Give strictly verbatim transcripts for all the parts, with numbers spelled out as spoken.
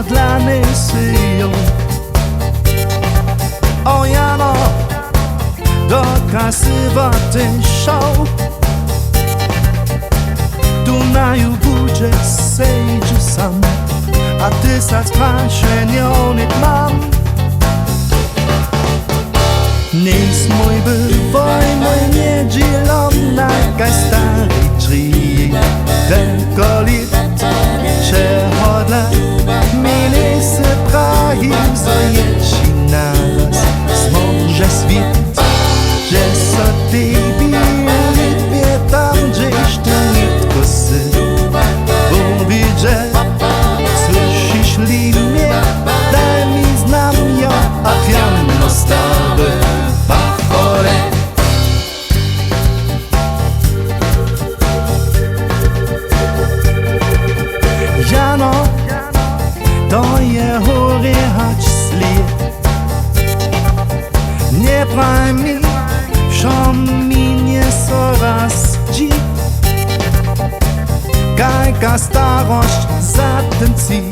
Dla nich sy jo. O Jano, dokaž sy wot tym šoł. Tu naju budźe sedźu sam, a tysac prašenjow nětk mam. Njejsmój by woj mój njedźělom na kaj stari črije. Telko lět přehodla mi njejsy prajił, zo je ći naraz zmóže swět, dźe so tebi lěpje tam, hdźež ty nětko sy. Wón widźe, słyšiš-li mje, daj mi znamjo a rjano stary pachole. Jano, to je hórje hač slěd. Njepraj mi, wšo minje so raz dźi. Kajka starosć za tym tři,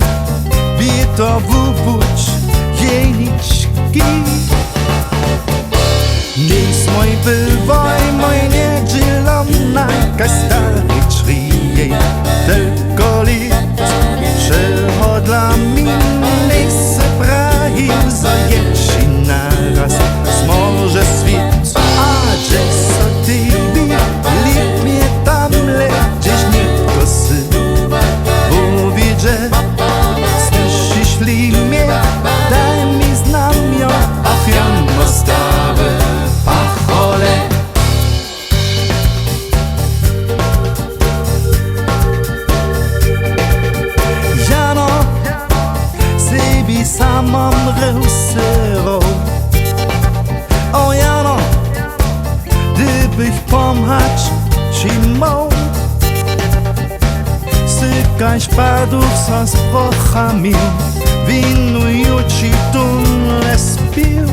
wěto wubudź jenički. Njejsmój by woj mój njedźělom na kaj stari črije. Telko lět přehodla mi njejsy prajił, zo je ći naraz zmóže swět, a dźe so tebi lěpje tamle, hdźež nětko sy. Wón widźe, słyšiš-li mje, daj mi znamjo a rjano stary pachole. Jano, sebi samo mrěł syrow. O Jano, dybych pomhać ći móhł, sy kaž paduch so z prochami, winuju ći tónle spěw.